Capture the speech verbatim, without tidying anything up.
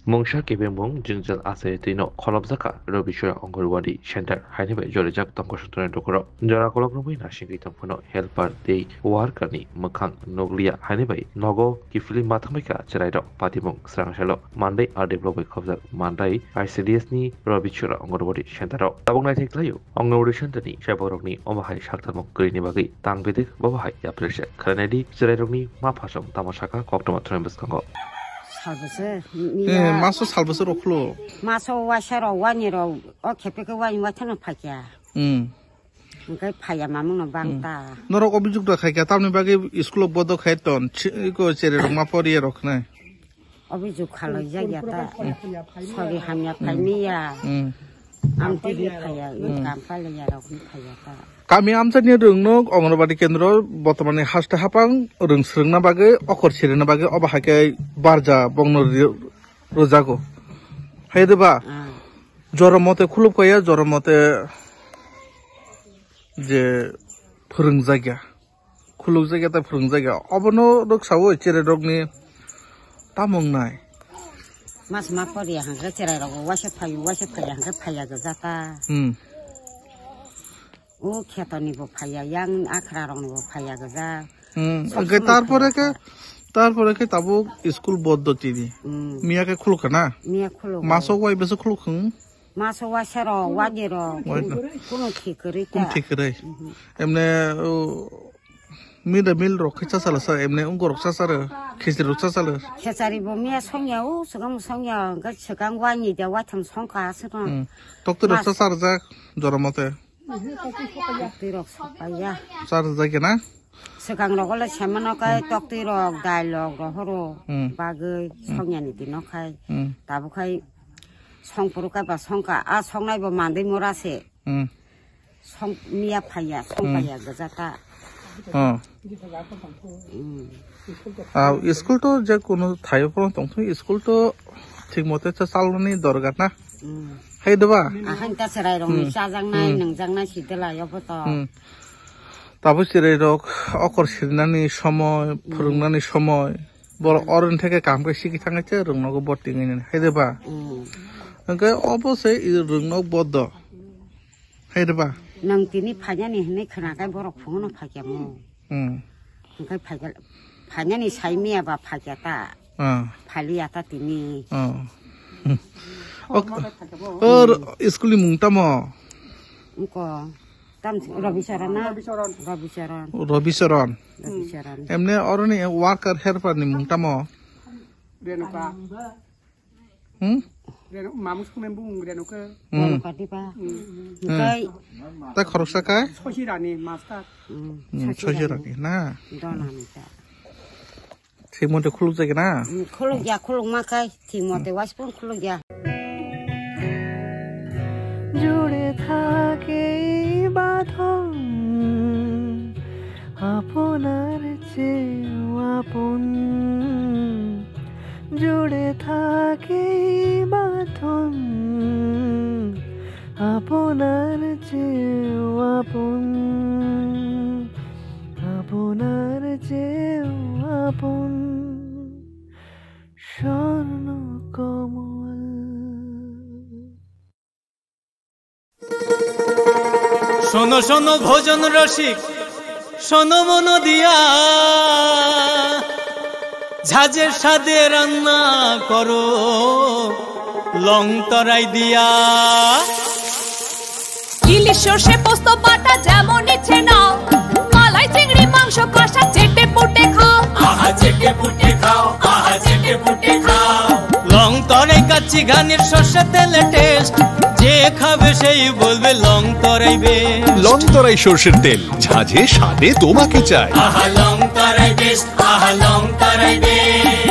Mungsa kebengmung jwngjal achai twino kholopjakha Robiswara Anganwadi Center haini bai jolijak tongkha sotoni dukurok. Jora kolok romwi nasingwi tongphano helper tei worker ni mwkhang nukliya haini bai nogo kiphilwi ma thangbaikha chwrairok patimung srangsalo Mandai R D block bai khobjak Mandai I C D S ni Robiswara Anganwadi Center o. Tabuk naithai khlaio Anganwadi Center ni chaborokni omo hai saktarmung kwrwini bagwi tang bedik bobo hai yapre se khwlainaidi chwrairokni ma phasong tamo sakha koktwma thwrwng bwskango. Salbose, Eh, maso salbose rok khlo. Maso waisa rok, wani rok, o khepe khe wani waithano phaikya. Hmm. Hwnkhe phaiya mamungno bang Hmm. ta. Norok obijok da khaikha, tamni bagwi school o bodo khai ton, chi-, ko chere rok ma poriya rok khnai. Obijok khalai jakya ta. Hmm. Sori hamya Hmm. phaimiya. Hmm. Amtwi hi phaiya, Hmm. kam pailaiya rok hi phaiya ta. Kami amchaini rwngnok Anganwadi kendro botomani haste hapang rwng swrwngna bagwi, okor sirina bagwi, obo hai khe barja bongno ri-, rwjago. Hai de ba? Ah. Jora mote khulupkaya, jora mote je phwrwngjakya. Khulukjakya tei phwrwngjakya. Obono rwksaui chwrairokni tamo wngnai? Mas ma poriya hwnkhe chwrairok waisa phaio, waisa phaiya hwnkhe phaiya gwja ta. Hmm. O khetonibo phaiya, yang akhra roknibo phaiya gwja. Hmm, Sob hwnkhe somoi tarpore phaiya khe, ta. Tarpore khe tabuk school bondo tini. Hmm. Miya khe khulukha na? Miya khuluk. Maso wai bese khuluk hwn? Maso waisa rok, wadi rok, Wadi. Kuno thik kwrwi Kuno ta. Thik kwrwi. Mhm. Emne, o, mid day meal rok khe chasala sa, emne ungko rok chasaro, khichdi rok chasalo. Khechari bo miya songya, o, swkang songya, hwnkhe swkang wani da waitham songkha aswkno. Hmm. Tokti rok Mas- chasarjak, jora mote. Twi rok sokpaiya. Char jai kena? Swkang rok le semano kai Hmm. tokti rok, dai rok, rohoro Hmm. bagwi Hmm. songyani dino khai. Hmm. Tabuk khai songphuru kai ba songkha, a songnai bo mandwi mora se. Hmm. Song miya phaiya, song Hmm. phaiya gwja ta. Oh. Hmm. Ah, school to je kono thaio phano tongthung, school to thik mote cha chalnani dorgar na. Hmm. Hai doba? Ahan ta chwrai rokni Hmm. chajaknai, Hmm. nungjaknai si dela yobo to. Hmm. Tabuk chwrai rok okor sirinani somoi, Hmm. phwrwngnani somoi. Borok Hmm. oroni theke kam khe sigi thangwi se rwngnogo boting nini. Hai doba? Hmm. Hwnkhe obo se i rwngnok bodo. Hai doba? Nang tini phainani hinwi khwnakhai borok phungono phaikya mo. Hmm. Hwnkhe phaikya, phainani saimiya ba phaikya ta. Ah. Phaliya ta tini. Ah. Hmm. Phone Ok. Mother phaikya bo. O, ro-, school ni mung tamo? Wngko. Tam Rabi Charan na? Rabi Charan. Rabi Charan. Rabi Charan. Rabi Charan. Emne oroni worker helper ni mung tamo? Renuka. Hmm? Renu, mamu sukne bung Renuka. Hmm. Renuka diba. Hmm. Kai. Ta khoroksa kai? Sosi Rani master. Hmm. Hmm, Sosi Sosi Rani. Rani na? Dona ni ta. Thik mote khuluk jai na? Hmm, khuluk ya, khuluk ma kai. Thik mote waspun khuluk ya. জুড়ে থাকে এই বাঁধন, আপনার চেয়েও আপন। জুড়ে থাকে এই বাঁধন, আপনার চেয়েও আপন, আপনার চেয়েও আপন। স্বর্ণ কমল। শোনো শোনো ভোজন রসিক, শোনো মন দিয়া, ঝাঁঝের স্বাদে রান্না করো লং তরাই দিয়া। ইলিশ সর্ষে পোস্ত বাটা যেমন ইচ্ছে নাও, মালাই চিংড়ি মাংস কষা চেটে পুটে খাও। আহা চেটে পুটে খাও, আহা চেটে পুটে খাও। লং তরাই কাচ্চি ঘানির সর্ষে তেলে টেস্ট, যে খাবে সেই বলবে লং তরাই বেস্ট। লং তরাই সর্ষের তেল, ঝাঁঝে স্বাদে তোমাকে চাই। আহা লং তরাই বেস্ট, আহা লং তরাই বেস্ট।